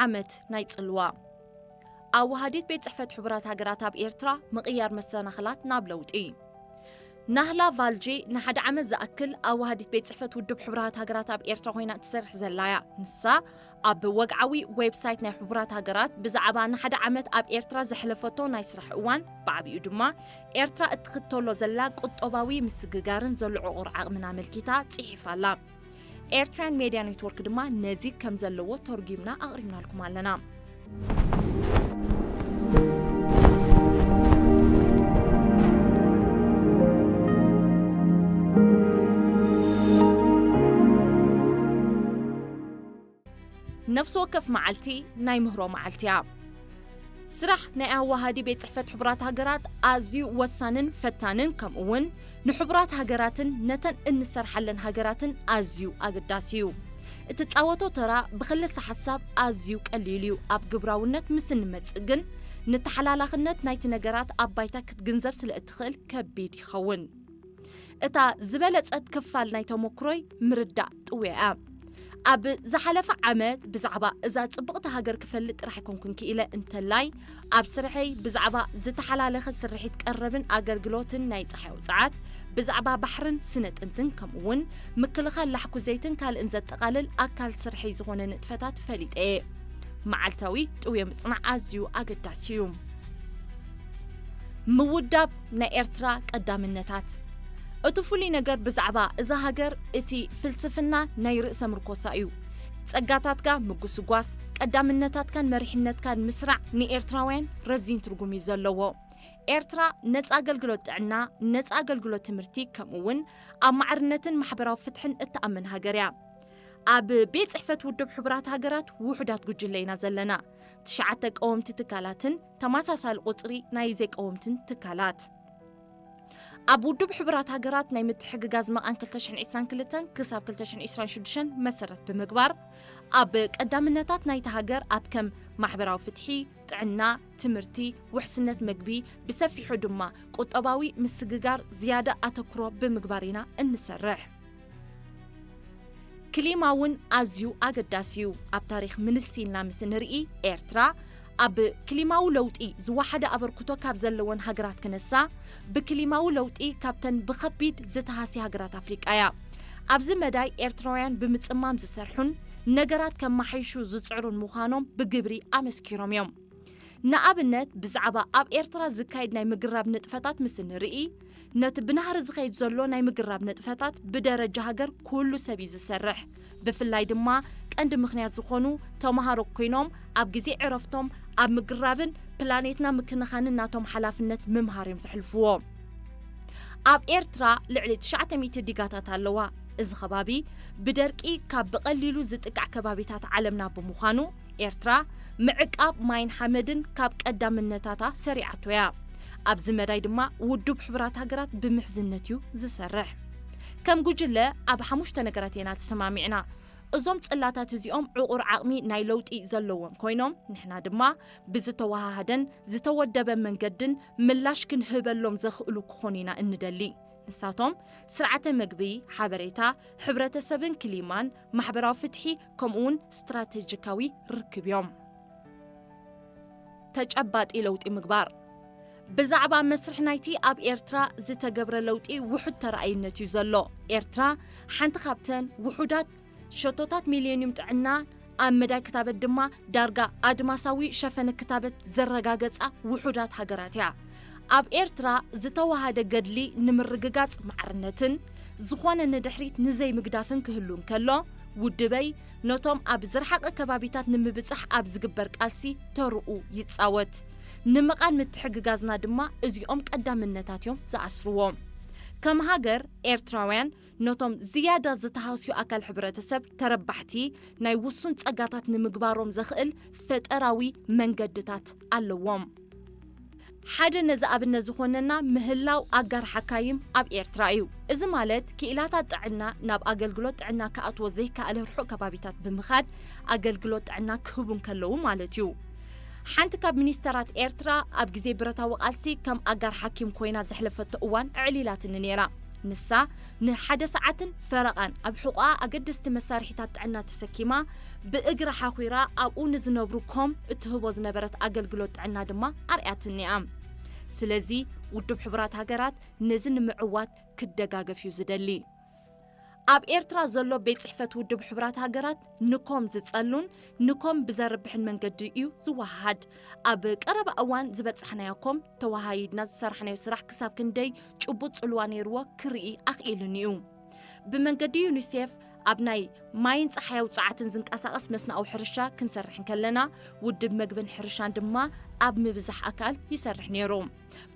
ዓመት ናይ ጽልዋ። ኣዋሃዲት ቤት ጽሕፈት ሕቡራት ሃገራት ኣብ ኤርትራ ምቕያር መሰናኽላት ናብ ለውጢ። ናህላ ቫልጂ ንሓደ ዓመት ዝኣክል ኣዋሃዲት ቤት ጽሕፈት ውድብ ሕቡራት ሃገራት ኣብ ኤርትራ ኮይና እትሰርሕ ዘላ እያ። ንሳ ኣብ ወግዓዊ ዌብሳይት ናይ ሕቡራት ሃገራት ብዛዕባ ንሓደ ዓመት ኣብ ኤርትራ ዘሕለፈቶ ናይ ስራሕ እዋን፣ ብዓቢኡ ድማ ኤርትራ እትኽተሎ ዘላ ቁጠባዊ ምስግጋርን ዘሎ ዕቑር ዓቕምን ኣመልኪታ ጽሒፋ ኣላ። ኤርትራን ሜድያ ኔትወርክ ድማ ነዚ ከም ዘለዎ ተርጒምና ኣቕሪብናልኩም ኣለና። ነፍሲ ወከፍ መዓልቲ ናይ ምህሮ መዓልቲ እያ። ስራሕ ናይ ኣዋሃዲ ቤት ጽሕፈት ሕቡራት ሃገራት ኣዝዩ ወሳንን ፈታንን፣ ከምኡ እውን ንሕቡራት ሃገራትን ነተን እንሰርሓለን ሃገራትን ኣዝዩ ኣገዳሲ እዩ። እትጻወቶ ተራ ብክልሰ ሓሳብ ኣዝዩ ቀሊል እዩ። ኣብ ግብራውነት ምስ እንመጽእ ግን፣ ንተሓላላኽነት ናይቲ ነገራት ኣብ ባይታ ክትግንዘብ ስለ እትኽእል ከቢድ ይኸውን። እታ ዝበለጸት ክፋል ናይ ተመክሮይ ምርዳእ ጥውያ እያ። ኣብ ዝሓለፈ ዓመት ብዛዕባ እዛ ጽብቕቲ ሃገር ክፈልጥ ጥራሕ ኣይኮንኩን ክኢለ እንተላይ፣ ኣብ ስርሐይ ብዛዕባ ዝተሓላለኸ ስርሒት ቀረብን ኣገልግሎትን ናይ ጸሓይ ውጽዓት፣ ብዛዕባ ባሕርን ስነ ጥንትን፣ ከምኡውን ምክልኻል ላሕኩ ዘይትን ካልእን ዘጠቓልል ኣካል ስርሐይ ዝኾነ ንጥፈታት ፈሊጠ እየ። መዓልታዊ ጥውየ ምጽናዕ ኣዝዩ ኣገዳሲ እዩ። ምውዳብ ናይ ኤርትራ ቀዳምነታት። እቲ ፍሉይ ነገር ብዛዕባ እዛ ሃገር እቲ ፍልስፍና ናይ ርእሰ ምርኮሳ እዩ። ጸጋታትካ ምጉስጓስ፣ ቀዳምነታትካን መሪሕነትካን ምስራዕ ንኤርትራውያን ረዚን ትርጉም እዩ ዘለዎ። ኤርትራ ነጻ ኣገልግሎት ጥዕና፣ ነጻ ኣገልግሎት ትምህርቲ፣ ከምኡ እውን ኣብ ማዕርነትን ማሕበራዊ ፍትሕን እትኣምን ሃገር እያ። ኣብ ቤት ጽሕፈት ውድብ ሕቡራት ሃገራት ውሑዳት ጉጅለ ኢና ዘለና። ትሽዓተ ቀወምቲ ትካላትን ተመሳሳሊ ቁጽሪ ናይ ዘይቀወምትን ትካላት። ኣብ ውድብ ሕቡራት ሃገራት ናይ ምትሕግጋዝ መቓን ክልተ ሽሕን ዕስራን ክልተን ክሳብ ክልተ ሽሕን ዕስራን ሽዱሽተን መሰረት ብምግባር፣ ኣብ ቀዳምነታት ናይታ ሃገር ኣብ ከም ማሕበራዊ ፍትሒ፣ ጥዕና፣ ትምህርቲ፣ ውሕስነት መግቢ፣ ብሰፊሑ ድማ ቁጠባዊ ምስግጋር ዝያዳ ኣተኩሮ ብምግባር ኢና እንሰርሕ። ክሊማ እውን ኣዝዩ ኣገዳሲ እዩ። ኣብ ታሪኽ ምልስ ኢልና ምስ ንርኢ፣ ኤርትራ ኣብ ክሊማዊ ለውጢ ዝወሓደ ኣበርክቶ ካብ ዘለወን ሃገራት ክነሳ፣ ብክሊማዊ ለውጢ ካብተን ብኸቢድ ዝተሃስያ ሃገራት ኣፍሪቃ እያ። ኣብዚ መዳይ ኤርትራውያን ብምጽማም ዝሰርሑን ነገራት ከመሓይሹ ዝጽዕሩን ምዃኖም ብግብሪ ኣመስኪሮም እዮም። ንኣብነት፣ ብዛዕባ ኣብ ኤርትራ ዝካየድ ናይ ምግራብ ንጥፈታት ምስ እንርኢ፣ ነቲ ብናህሪ ዝኸይድ ዘሎ ናይ ምግራብ ንጥፈታት ብደረጃ ሃገር ኩሉ ሰብ እዩ ዝሰርሕ። ብፍላይ ድማ ቀንዲ ምኽንያት ዝኾኑ ተምሃሮ ኮይኖም ኣብ ግዜ ዕረፍቶም ኣብ ምግራብን ፕላኔትና ምክንኻንን ናቶም ሓላፍነት ምምሃር እዮም ዘሕልፍዎ። ኣብ ኤርትራ ልዕሊ ትሽዓተ ሚእቲ ዲጋታት ኣለዋ። እዚ ከባቢ ብደርቂ ካብ ብቐሊሉ ዝጥቃዕ ከባቢታት ዓለምና ብምዃኑ፣ ኤርትራ ምዕቃብ ማይን ሓመድን ካብ ቀዳምነታታ ሰሪዓቶ እያ። ኣብዚ መዳይ ድማ ውድብ ሕቡራት ሃገራት ብምሕዝነት እዩ ዝሰርሕ። ከም ጉጅለ ኣብ ሓሙሽተ ነገራት ኢና ተሰማሚዕና። እዞም ጽላታት እዚኦም ዕቑር ዓቕሚ ናይ ለውጢ ዘለዎም ኮይኖም፣ ንሕና ድማ ብዝተወሃሃደን ዝተወደበ መንገድን ምላሽ ክንህበሎም ዘኽእሉ ክኾኑ ኢና እንደሊ። ንሳቶም ስርዓተ መግቢ፣ ሓበሬታ፣ ሕብረተሰብን ክሊማን፣ ማሕበራዊ ፍትሒ፣ ከምኡውን ስትራቴጂካዊ ርክብ እዮም። ተጨባጢ ለውጢ ምግባር። ብዛዕባ መስርሕ ናይቲ ኣብ ኤርትራ ዝተገብረ ለውጢ ውሑድ ተረኣይነት እዩ ዘሎ። ኤርትራ ሓንቲ ካብተን ውሑዳት ሸቶታት ሚሌኒየም ጥዕና፣ ኣብ መዳይ ክታበት ድማ ዳርጋ ኣድማሳዊ ሸፈነ ክታበት ዘረጋገጻ ውሑዳት ሃገራት እያ። ኣብ ኤርትራ ዝተወሃደ ገድሊ ንምርግጋጽ ማዕርነትን ዝኾነ ንድሕሪት ንዘይምግዳፍን ክህሉ እንከሎ፣ ውድበይ ነቶም ኣብ ዝረሓቐ ከባቢታት ንምብጻሕ ኣብ ዝግበር ቃልሲ ተርኡ ይጻወት። ንምቓን ምትሕግጋዝና ድማ እዚኦም ቀዳምነታት እዮም ዝኣስርዎ። ከም ሃገር፣ ኤርትራውያን ነቶም ዝያዳ ዝተሃስዩ ኣካል ሕብረተሰብ ተረባሕቲ ናይ ውሱን ጸጋታት ንምግባሮም ዘኽእል ፈጠራዊ መንገድታት ኣለዎም። ሓደ ነዚ ኣብነት ዝኾነና ምህላው ኣጋር ሓካይም ኣብ ኤርትራ እዩ። እዚ ማለት ክኢላታት ጥዕና ናብ ኣገልግሎት ጥዕና ክኣትዎ ዘይከኣለ ርሑቕ ከባቢታት ብምኻድ ኣገልግሎት ጥዕና ክህቡ እንከለዉ ማለት እዩ። ሓንቲ ካብ ሚኒስተራት ኤርትራ ኣብ ግዜ ብረታዊ ቃልሲ ከም ኣጋር ሓኪም ኮይና ዘሕለፈቶ እዋን ኣዕሊላትኒ ነይራ። ንሳ ንሓደ ሰዓትን ፈረቓን ኣብ ሕቖኣ ኣገደስቲ መሳርሒታት ጥዕና ተሰኪማ፣ ብእግራ ሓኺራ ኣብኡ ንዝነብሩ ኮም እትህቦ ዝነበረት ኣገልግሎት ጥዕና ድማ ኣርኣያትኒ እያ። ስለዚ ውድብ ሕቡራት ሃገራት ነዚ ንምዕዋት ክደጋገፍ እዩ ዝደሊ። ኣብ ኤርትራ ዘሎ ቤት ጽሕፈት ውድብ ሕቡራት ሃገራት ንኮም ዝጸሉን ንኮም ብዘርብሕን መንገዲ እዩ ዝወሃሃድ። ኣብ ቀረባ እዋን ዝበጻሕናዮ ኮም ተወሃሂድና ዝሰራሕናዮ ስራሕ ክሳብ ክንደይ ጭቡጥ ጽልዋ ነይርዎ ክርኢ ኣኽኢሉኒ እዩ። ብመንገዲ ዩኒሴፍ ኣብ ናይ ማይን ጸሓያዊ ጸዓትን ዝንቀሳቐስ መስናኣዊ ሕርሻ ክንሰርሕ እንከለና፣ ውድብ መግብን ሕርሻን ድማ ኣብ ምብዛሕ ኣካል ይሰርሕ ነይሩ።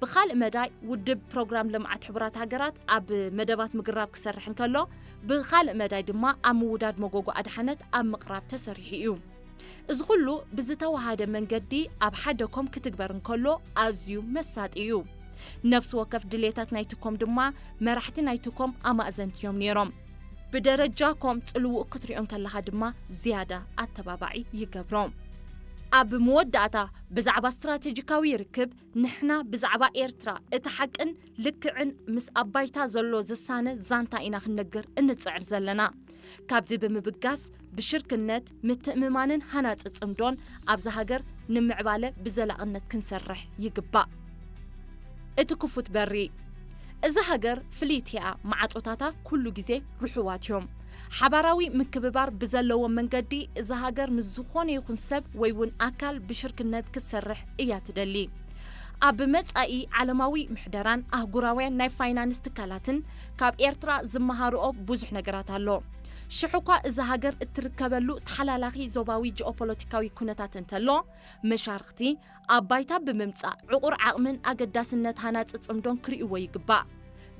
ብኻልእ መዳይ ውድብ ፕሮግራም ልምዓት ሕቡራት ሃገራት ኣብ መደባት ምግራብ ክሰርሕ እንከሎ፣ ብኻልእ መዳይ ድማ ኣብ ምውዳድ መጎጎ ኣድሓነት ኣብ ምቕራብ ተሰሪሑ እዩ። እዚ ኩሉ ብዝተወሃደ መንገዲ ኣብ ሓደ ኮም ክትግበር እንከሎ ኣዝዩ መሳጢ እዩ። ነፍሲ ወከፍ ድሌታት ናይቲ ኮም ድማ መራሕቲ ናይቲ ኮም ኣማእዘንቲ እዮም ነይሮም። ብደረጃ ኮም ጽልውኡ ክትሪኦ እንከለኻ ድማ ዝያዳ ኣተባባዒ ይገብሮ። ኣብ መወዳእታ ብዛዕባ ስትራቴጂካዊ ርክብ ንሕና ብዛዕባ ኤርትራ እቲ ሓቅን ልክዕን ምስ ኣባይታ ዘሎ ዝሳነ ዛንታ ኢና ክንነግር እንጽዕር ዘለና። ካብዚ ብምብጋስ ብሽርክነት ምትእምማንን ሃናጺ ጽምዶን ኣብዛ ሃገር ንምዕባለ ብዘላቕነት ክንሰርሕ ይግባእ። እቲ ክፉት በሪ። እዛ ሃገር ፍልይቲ እያ፣ መዓጾታታ ኩሉ ግዜ ርሑዋት እዮም። ሓባራዊ ምክብባር ብዘለዎ መንገዲ እዛ ሃገር ምስ ዝኾነ ይኹን ሰብ ወይ እውን ኣካል ብሽርክነት ክትሰርሕ እያ ትደሊ። ኣብ መጻኢ ዓለማዊ ምሕደራን ኣህጉራውያን ናይ ፋይናንስ ትካላትን ካብ ኤርትራ ዝመሃርኦ ብዙሕ ነገራት ኣሎ። ሽሕ እኳ እዛ ሃገር እትርከበሉ ተሓላላኺ ዞባዊ ጂኦፖለቲካዊ ኩነታት እንተሎ፣ መሻርኽቲ ኣብ ባይታ ብምምጻእ ዕቑር ዓቕምን ኣገዳስነት ሃናጺ ጽምዶን ክርእይዎ ይግባእ።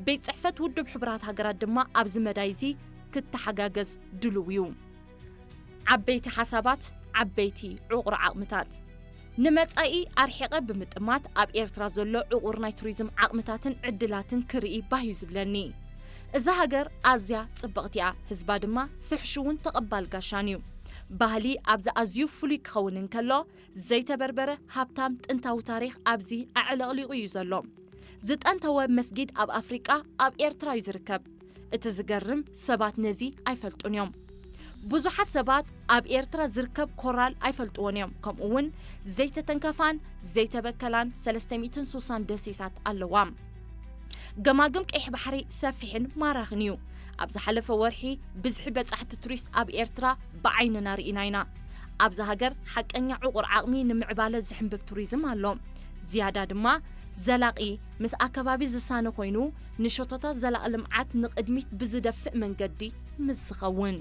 ቤት ጽሕፈት ውድብ ሕቡራት ሃገራት ድማ ኣብዚ መዳይ እዚ ክተሓጋገዝ ድሉው እዩ። ዓበይቲ ሓሳባት፣ ዓበይቲ ዕቑር ዓቕምታት። ንመጻኢ ኣርሒቐ ብምጥማት ኣብ ኤርትራ ዘሎ ዕቑር ናይ ቱሪዝም ዓቕምታትን ዕድላትን ክርኢ ባህ እዩ ዝብለኒ። እዛ ሃገር ኣዝያ ጽብቕቲ እያ፣ ህዝባ ድማ ፍሕሹውን ተቐባል ጋሻን እዩ። ባህሊ ኣብዚ ኣዝዩ ፍሉይ ክኸውን እንከሎ፣ ዘይተበርበረ ሃብታም ጥንታዊ ታሪኽ ኣብዚ ኣዕለቕሊቑ እዩ ዘሎ። ዝጠንተወ መስጊድ ኣብ ኣፍሪቃ ኣብ ኤርትራ እዩ ዝርከብ። እቲ ዝገርም ሰባት ነዚ ኣይፈልጡን እዮም። ብዙሓት ሰባት ኣብ ኤርትራ ዝርከብ ኮራል ኣይፈልጥዎን እዮም። ከምኡ እውን ዘይተተንከፋን ዘይተበከላን ሰለስተ ሚእትን ስሳን ደሴታት ኣለዋ። ገማግም ቀይሕ ባሕሪ ሰፊሕን ማራኽን እዩ። ኣብ ዝሓለፈ ወርሒ ብዝሒ በጻሕቲ ቱሪስት ኣብ ኤርትራ ብዓይንና ርኢና ኢና። ኣብዛ ሃገር ሓቀኛ ዕቑር ዓቕሚ ንምዕባለ ዝሕንብብ ቱሪዝም ኣሎ። ዝያዳ ድማ ዘላቒ ምስ ኣከባቢ ዝሳነ ኮይኑ ንሸቶታት ዘላቒ ልምዓት ንቕድሚት ብዝደፍእ መንገዲ ምስ ዝኸውን።